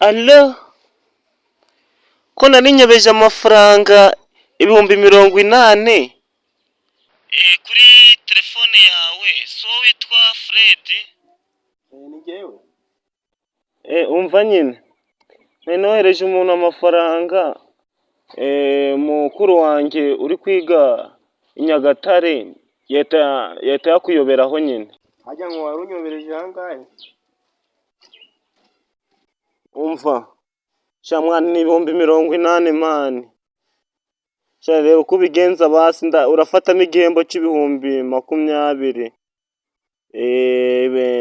Allo, ko nari nyobeje amafaranga 80,000 kuri telefone yawe, si wowe witwa Fred? Ni njyewe. Umva nyine, nari nohereje umuntu amafaranga, mukuru wanjye uri kwiga i Nyagatare, yahita yakuyoberaho nyine. Harya ngo wari unyobereje angahe? Umva sha mwana, ni 80,000 man. Sha reba uko ubigenza basi, urafatamo igihembo c'20,000.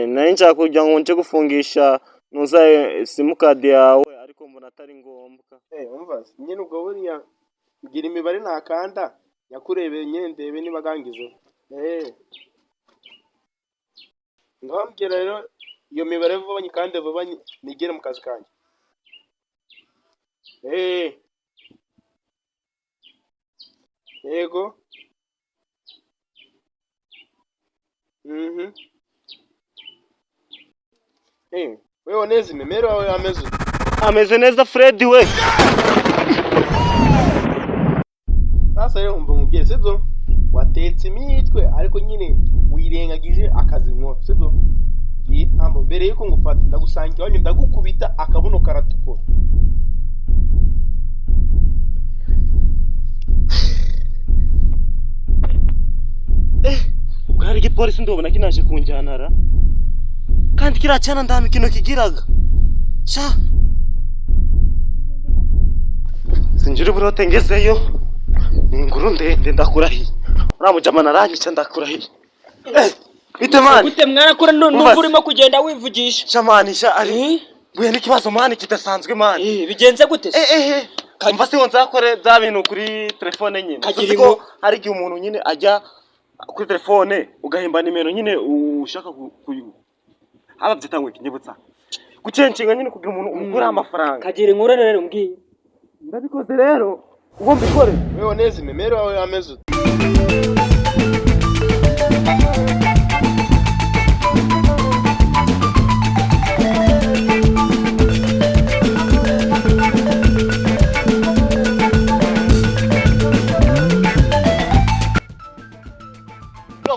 Nari nshaka kugira ngo nje gufungisha nuza simukadi yawe, ariko mbona atari ngombwa. Umva nyine, ubwo buriya ngira imibare nakanda nyakurebeye nyine ndebe niba gangizeho. Ngaho mbwira rero iyo mibare vuba nyikande vuba nigire mu kazi kanjye. Yego. Mhm. Wewe Onezime, mero wawe ameze ute? Ameze neza Fred we. Sasa rero umva nkubwire, sibyo? Watetse imitwe ariko nyine wirengagije akazi nkora, sibyo? Ambo mbere yuko ngufata ndagusanga iwanyu ndagukubita akabuno karatukura. Ubwo hari igipolisi ndobona kinaje kunjyanara, kandi kiriya cyana nta mikino kigiraga sha. Sinjira uburote ngezeyo, ni inkuru ndende, ndakurahiye uriya mujama aranyica, ndakurahiye. Bite man? Gute mwarakura Umva numva urimo kugenda wivugisha? Sha man, sha ari mbuye n'ikibazo man kidasanzwe man. Bigenze gute se? Umva, se nzakore bya bintu kuri telefone nyine. Kagira Uzi ko inkuru. hari igihe umuntu nyine ajya kuri telefone ugahimba nimero nyine ushaka haba byita ngo ikinyibutsa gucencinga nyine kugira umuntu umukuraho amafaranga. Kagira inkuru rero mbwiye. Ndabikoze rero, ubwo mbikore. Wewe Onezime, mero wawe ameze ute?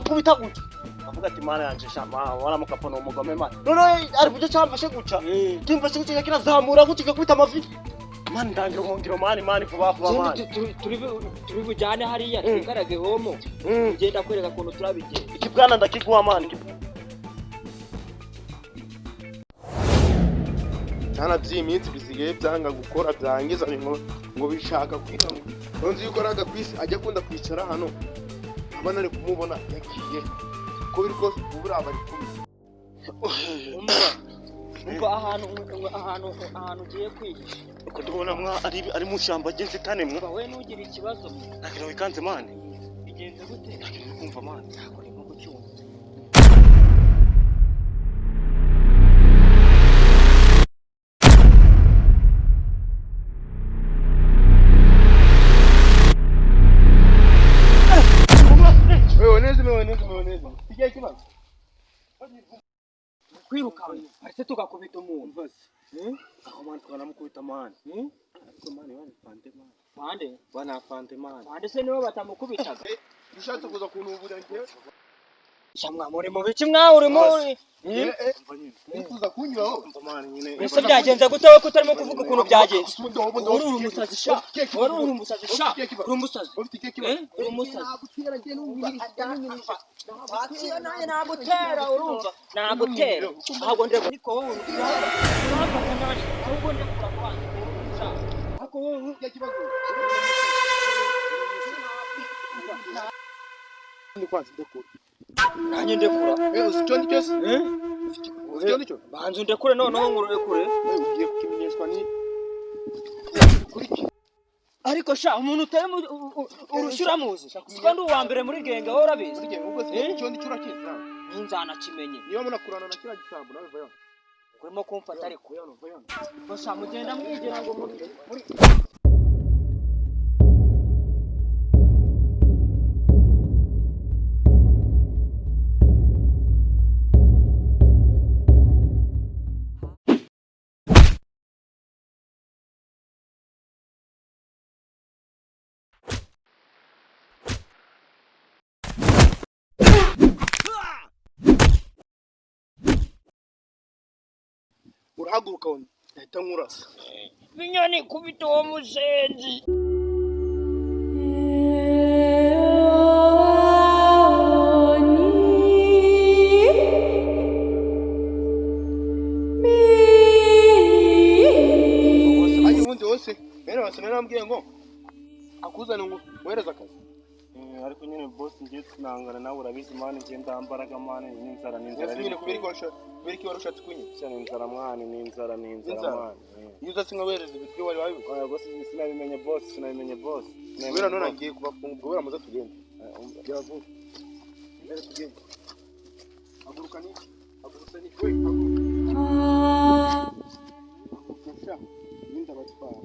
Kubita gutya avuga ati mana yanje sha waramuka ni umugome man, none ari buryo cyamfashe gutya, kimfashe gutya kirazamura gutya gakubita amavi man, ndangira ubuhungiro man, man vuba vuba man. Turi bujyane hariya twikarage homo. Ugenda kwereka ukuntu turabigenza. Ikibwana ndakiguha man. Cyana by'iyi minsi bisigaye byanga gukora byangiza ngo bishaka kwiga ngo nzi yuko ari agakwisi ajya akunda kwicara hano, aba nari kumubona yagiye uko biri kose ubu buriya bari kumwe. Umva ahantu ugiye kwihisha. Uko ndabona mwa ari mu shyamba ry'inzitane mwa. Umva we, ntugire ikibazo. Nta kintu wikanze man? Bigenze gute? Nta kintu uri kumva man? Ntabwo ndimo kucyumva. Wewe Onezime, Onezime, Onezime, ikihe kibazo? Kwirukanka ndetse tugakubita umuntu. Aho man twanamukubita man, ariko man bana fante man. Bande? Bana fante man. Bande se nibo batamukubitaga? Ushatse kuza kunubura njyewe. Sha mwa muri mu biki mwa urimo? Umva nyine. Uri kuza kunyuraho. Umva man nyine. Mbese byagenze gute wowe ko utarimo kuvuga ukuntu byagenze? Uri umusazi sha, uri umusazi sha, uri umusazi. Ufite ikihe kibazo? Uri umusazi. Nanjye nagutera, urumva nagutera, ntabwo ndekura, ariko wowe urafata nanjye ahubwo ndekura kwanza sha, ariko wowe Ikihe kibazo? Ndi kwanza ndekura. Nanjye ndekura. Uzi icyo ndi cyo se? Uzi icyo ndi cyo? Banza undekure noneho nkurekure. Ugiye kukimenyeshwa ni Ariko sha umuntu utari urushyi uramuzi, siko ndi uwa mbere muri genge, wowe urabizi. Burya ubwo se icyo ndi cyo urakizi nawe? Nzanakimenye. Niba munakurana na kiriya gisambo nawe vayo. Urimo kumfata ariko. Vayo, vayo. Gusa mugenda mwigira ngo muri Urahaguruka wona ndahita nkurasa. Binyoni, kubita uwo musenzi. Hanyuma ubundi wose rero basa narambwiye ngo akuzane ngo muhereze akazi. Ariko nyine boss, ngiye sinangana nawe, urabizi man, ngiye ndambaraga man, n'inzara n'inzara. Ese nyine kubera iki wari ushatse kunyica? Ni inzara mwana, ni inzara, ni inzara. Inzara? Mwana. Iyo uza sinkabereza ibiryo wari wabibuze. Oya boss, sinabimenye boss, sinabimenye boss. Kubera none ngiye kubafunga ubwo buriya muze tugende. Gera vuba. Mbere tugende. Haguruka niki? Haguruka niki? We, haguruka. Haguruka sha. Ibindi abatwara.